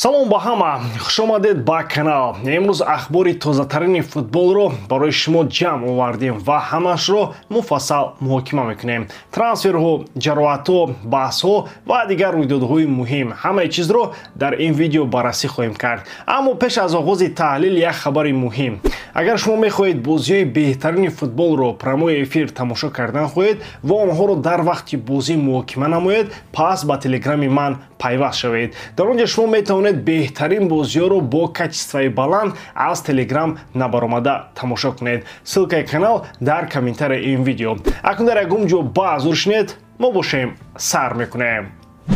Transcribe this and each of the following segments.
Салом ба ҳама, хушомадед ба канал. Имрӯз ахбори тозатарини футболро барои шумо ҷамъ овардем ва ҳамаашро муфассал муҳокима мекунем. Трансферҳо, ҷароҳатҳо, баҳсҳо ва дигар рӯйдодҳои муҳим, ҳамаи чизро дар ин видео баррасӣ хоҳем кард. Аммо пеш аз оғози таҳлил як хабари муҳим. Агар шумо мехоҳед бозиҳои беҳтарини футболро прямой эфир тамошо кардан хоҳед ва онҳоро дар вақти бозӣ муҳокима намоед, пас ба телеграми ман пайваст шавед. Дар он ҷо шумо метавонед беҳтарин бозиҳоро бо качествои баланд аз телеграм набаромада тамошо кунед. Ссылкаи канал дар комментарияи ин видео. Акнун дар ягон ҷо баъзур шинед, мо бошем сар мекунем.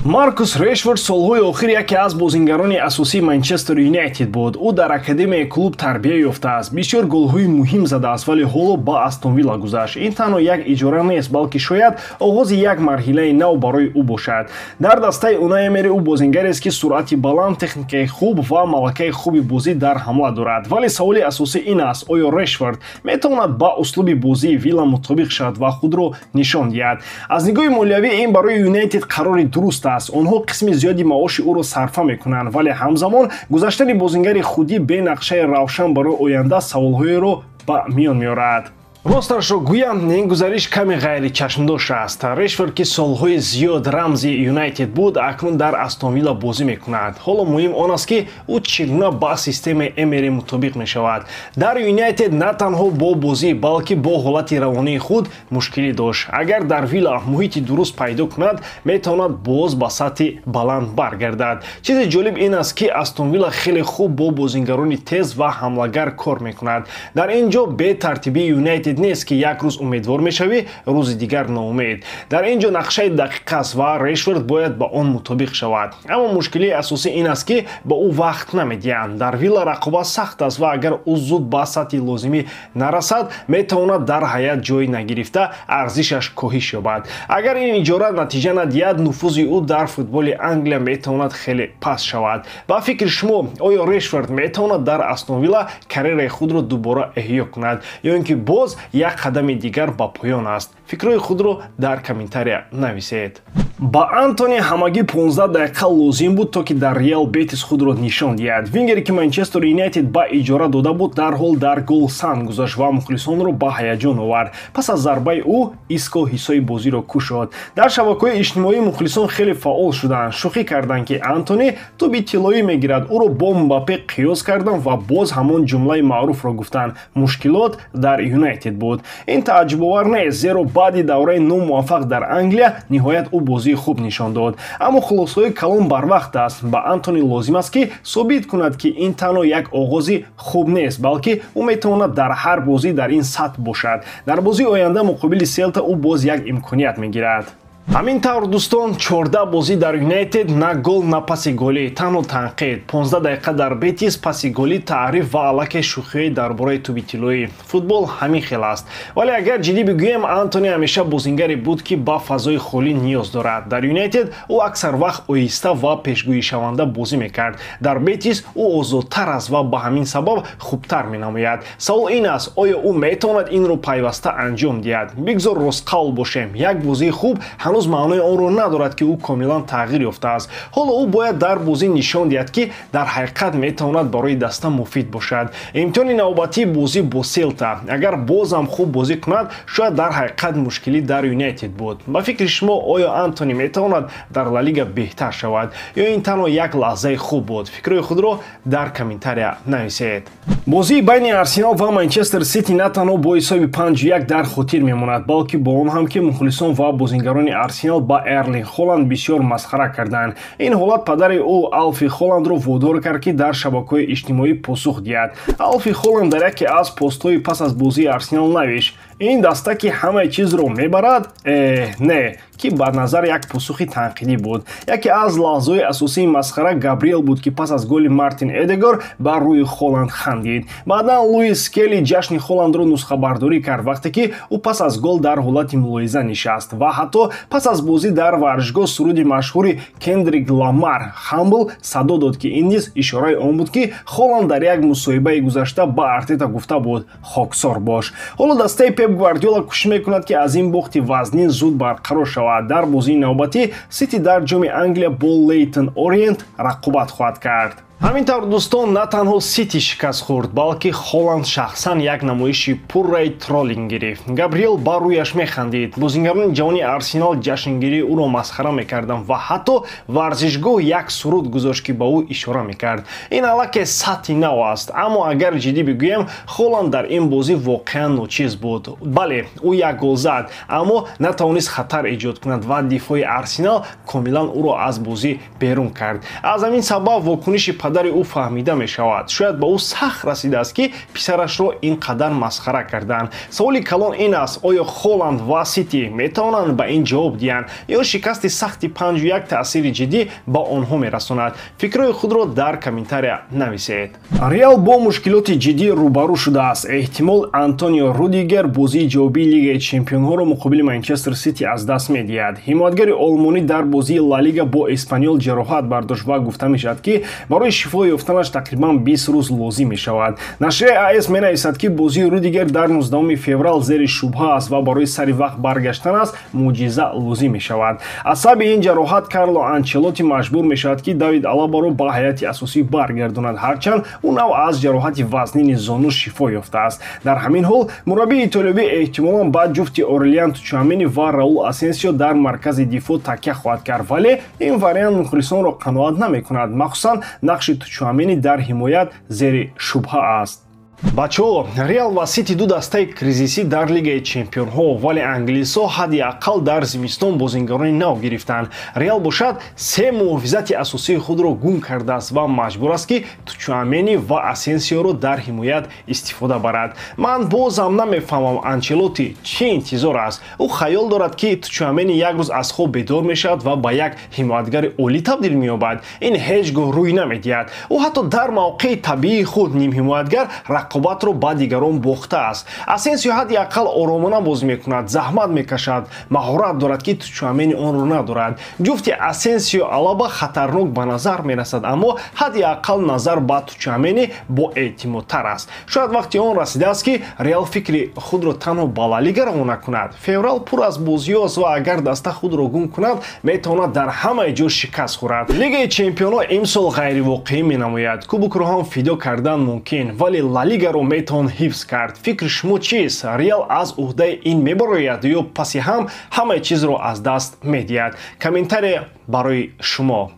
Маркус Решфорд солҳои охир яке аз бозингарони асосии Манчестер Юнайтед буд. Ӯ дар академияи клуб тарбия ёфтааст, бисёр голҳои муҳим задааст, вале ҳоло ба Астон Вилла гузашт. Ин танҳо як иҷора нест, балки шояд оғози як марҳилаи нав барои ӯ бошад. Дар дастаи Унай Эмери ӯ бозингарест, ки суръати баланд, техникаи хуб ва малакаи хуби бозӣ дар ҳамла дорад. Вале саволи асосӣ ин аст: оё Решфорд метавонад ба услуби бозии Вилла мутобиқ шавад ва худро нишон диҳад? Аз нигоҳи молиявӣ ин барои Юнайтед қарори дуруст аст. Онҳо қисми зиёди маоши ӯро сарфа мекунанд, вале ҳамзамон гузаштани бозингари худӣ бе нақшаи равшан барои оянда саволҳоеро ба миён меорад. Росташро гӯям, ин гузариш каме ғайричашмдошт аст. Решфорд, ки солҳои зиёд рамзи Юнайтед буд, акнун дар Астон Вилла бозӣ мекунад. Ҳоло муҳим он аст, ки ӯ чӣ гуна ба системаи Эмери мутобиқ мешавад. Дар Юнайтед на танҳо бо бозӣ, балки бо ҳолати равонии худ мушкилӣ дошт. Агар дар Вилла муҳити дуруст пайдо кунад, метавонад боз ба сатҳи баланд баргардад. Чизи ҷолиб ин аст, ки Астон Вилла хеле хуб бо бозингарони тез ва ҳамлагар кор мекунад. Дар ин ҷо бетартибии Юнайтед нест, ки як рӯз умедвор мешавӣ, рӯзи дигар ноумед. Дар ин ҷо нақшаи дақиқ аст ва Решфорд бояд ба он мутобиқ шавад. Аммо мушкилии асосӣ ин аст, ки ба ӯ вақт намедиҳанд. Дар Вилла рақобат сахт аст ва агар ӯ зуд ба сатҳи лозимӣ нарасад, метавонад дар ҳайат ҷой нагирифта арзишаш коҳиш ёбад. Агар ин иҷора натиҷа надиҳад, нуфузи ӯ дар футболи Англия метавонад хеле паст шавад. Ба фикри шумо, оё Решфорд метавонад дар Астон Вилла карьераи худро дубора эҳё кунад ё ин ки боз як қадами дигар ба поён аст? Фикрҳои худро дар комментария нависед. Ба Антони ҳамагӣ 15 дақиқа лозим буд, то ки дар Реал Бетис худро нишон диҳад. Вингере, ки Манчестер Юнайтед ба иҷора дода буд, дарҳол дар гол санг гузашт ва мухлисонро ба ҳаяҷон овард. Пас аз зарбаи ӯ Иско ҳиссои бозиро кушод. Дар шабакаҳои иҷтимоӣ мухлисон хеле фаъол шуданд, шӯхӣ карданд, ки Антони тӯби тиллоӣ мегирад, ӯро бо Мбаппе қиёс карданд ва боз ҳамон ҷумлаи маъруфро гуфтанд: мушкилот дар Юнайтед буд. Ин тааҷҷубовар нест, зеро баъди давраи номуваффақ дар Англия ниҳоят ӯ бозии хуб нишон дод. Аммо хулосаҳои калон барвақт аст. Ба Антони лозим аст, ки собит кунад, ки ин танҳо як оғози хуб нест, балки ӯ метавонад дар ҳар бозӣ дар ин сатҳ бошад. Дар бозии оянда муқобили Селта ӯ боз як имконият мегирад. Ҳамин тавр, дӯстон, 14 бозӣ дар Юнайтед, на гол, на паси голӣ, танҳо танқид. 15 дақиқа дар Бетис, паси голӣ, таъриф ва аллакай шӯхиҳои дар бораи тӯби тиллоӣ. Футбол ҳамин хел аст. Вале агар ҷиддӣ бигӯем, Антони ҳамеша бозингаре буд, ки ба фазои холӣ ниёз дорад. Дар Юнайтед ӯ аксар вақт оҳиста ва пешгӯишаванда бозӣ мекард. Дар Бетис ӯ озодтар аст ва ба ҳамин сабаб хубтар менамояд. Савол ин аст: оё ӯ метавонад инро пайваста анҷом диҳад? Бигзор ростқавл бошем, як бозии хуб ҳанӯз маънои онро надорад, ки ӯ комилан тағйир ёфтааст. Ҳоло ӯ бояд дар бозӣ нишон диҳад, ки дар ҳақиқат метавонад барои даста муфид бошад. Имтиҳони навбатии бозӣ бо Селта. Агар бозам хуб бозӣ кунад, шояд дар ҳақиқат мушкилӣ дар Юнайтед буд. Ба фикри шумо, оё Антони метавонад дар Ла Лига беҳтар шавад ё ин танҳо як лаҳзаи хуб буд? Фикрҳои худро дар комментария нависед. Бозии байни Арсенал ва Манчестер Сити на танҳо бо ҳисоби 5-1 дар хотир мемонад, балки бо он ҳам, ки мухлисон ва бозингарони Арсенал ба Эрлинг Холанд бисёр масхара карданд. Ин ҳолат падари ӯ Алфи Холандро водор кард, ки дар шабакаҳои иҷтимоӣ посух диҳад. Алфи Холанд дар яке аз постҳои пас аз бозии Арсенал навишт: ин даста, ки ҳамаи чизро мебарад, не, ки ба назар як посухи танқидӣ буд. Яке аз лаҳзаҳои асосии масхара Габриэл буд, ки пас аз голи Мартин Эдегор бар рӯи Холанд хандид. Баъдан Луис Скелли ҷашни Холандро нусхабардорӣ кард, вақте ки ӯ пас аз гол дар ҳолати мулоҳиза нишаст ва ҳатто пас аз бозӣ дар варзишгоҳ суруди машҳури Кендрик Ламар «Humble» садо дод, ки ин низ ишораи он буд, ки Холанд дар як мусоҳибаи гузашта ба Артета гуфта буд: хоксор бош. Ҳоло дастаи Пеп Гвардиола кӯшиш мекунад, ки аз ин бохти вазнин зуд барқарор шавад. Дар бозии навбатӣ Сити дар Ҷоми Англия бо Лейтон Ориент рақобат хоҳад кард. Ҳамин тавр, дӯстон, на танҳо Сити шикаст хӯрд, балки Холанд шахсан як намоиши пурраи троллинг гирифт. Габриэл ба рӯяш механдид, бозингарони ҷавони Арсенал ҷашнгирии ӯро масхара мекарданд ва ҳатто варзишгоҳ як суруд гузошт, ки ба ӯ ишора мекард. Ин аллакай сатҳи нав аст, аммо агар ҷиддӣ бигӯем, Холанд дар ин бозӣ воқеан ночиз буд. Бале, ӯ як гол зад, аммо натавонист хатар эҷод кунад ва дифои Арсенал комилан ӯро аз бозӣ берун кард. Аз ҳамин сабаб вокуниши падари ӯ фаҳмида мешавад. Шояд ба ӯ сахт расидааст, ки писарашро ин қадар масхара карданд. Саволи калон ин аст: оё Холанд ва Сити метавонанд ба ин ҷавоб диҳанд ё шикасти сахти 5-1 таъсири ҷиддӣ ба онҳо мерасонад? Фикрҳои худро дар комментария нависед. Реал бо мушкилоти ҷиддӣ рӯбарӯ шудааст. Эҳтимол, Антонио Рудигер бозии ҷавобии Лигаи чемпионҳоро муқобили Манчестер Сити аз даст медиҳад. Ҳимоятгари олмонӣ дар бозии Ла Лига бо Эспаньол ҷароҳат бардошт ва гуфта мешавад, ки барои шифо ёфтанаш тақрибан 20 рӯз лозим мешавад. Нашрияи АС менависад, ки бозии Рудигер дар 19 феврал зери шубҳа аст ва барои сари вақт баргаштан аст мӯъҷиза лозим мешавад. Аз сабаби ин ҷароҳат Карло Анчелоти маҷбур мешавад, ки Давид Алабаро ба ҳайати асосӣ баргардонад, ҳарчанд ӯ нав аз ҷароҳати вазнини зону шифо ёфтааст. Дар ҳамин ҳол мураббии итолиёвӣ эҳтимолан ба ҷуфти Орелиан Тучуамени ва Раул Асенсио дар маркази дифоъ такя хоҳад кард, вале ин вариант мухлисонро қаноат намекунад. Махсусан нақши Тучуамени дар ҳимоят зери шубҳа аст. Бачаҳо, Реал ва Сити ду дастаи кризисӣ дар Лигаи чемпионҳо, вале англисҳо ҳадди ақал дар зимистон бозингарони нав гирифтанд. Реал бошад, се муҳофизати асосии худро гум кардааст ва маҷбур аст, ки Тучуамени ва Асенсиоро дар ҳимоят истифода барад. Ман бозам намефаҳмам, Анчелоти чӣ интизор аст. Ӯ хаёл дорад, ки Тучуамени як рӯз аз хоб бедор мешавад ва ба як ҳимоятгари олӣ табдил меёбад. Ин ҳеҷ гоҳ рӯй намедиҳад. Ӯ ҳатто дар мавқеи табиии худ, нимҳимоятгар, рақобатро ба дигарон бохтааст. Асенсио ҳадди ақал оромона бозӣ мекунад, заҳмат мекашад, маҳорат дорад, ки Тучуамени онро надорад. Ҷуфти Асенсио Алаба хатарнок ба назар мерасад, аммо ҳадди ақал назар ба Тучуамени боэътимодтар аст. Шояд вақти он расидааст, ки Реал фикри худро танҳо ба Ла Лига равона кунад. Феврал пур аз бозиҳост ва агар даста худро гум кунад, метавонад дар ҳамаи ҷо шикаст хӯрад. Лигаи чемпионҳо имсол ғайривоқеӣ менамояд. Кубокро ҳам фидо кардан мумкин, вале Ла Лигаро метавон ҳифз кард. Фикри шумо чист? Реал аз уҳдаи ин мебарояд ё паси ҳам ҳамаи чизро аз даст медиҳад? Комментария барои шумо.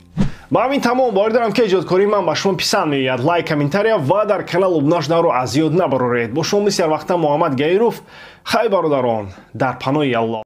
Ба ҳамин тамом. Бовар дорам, ки эҷодкории ман ба шумо писанд меояд. Лайк, комментария ва дар канал обуна шуданро аз ёд набароред. Бо шумо мисли ҳар вақта Муҳаммад Гаиров. Хай, бародарон, дар паноҳи Аллоҳ.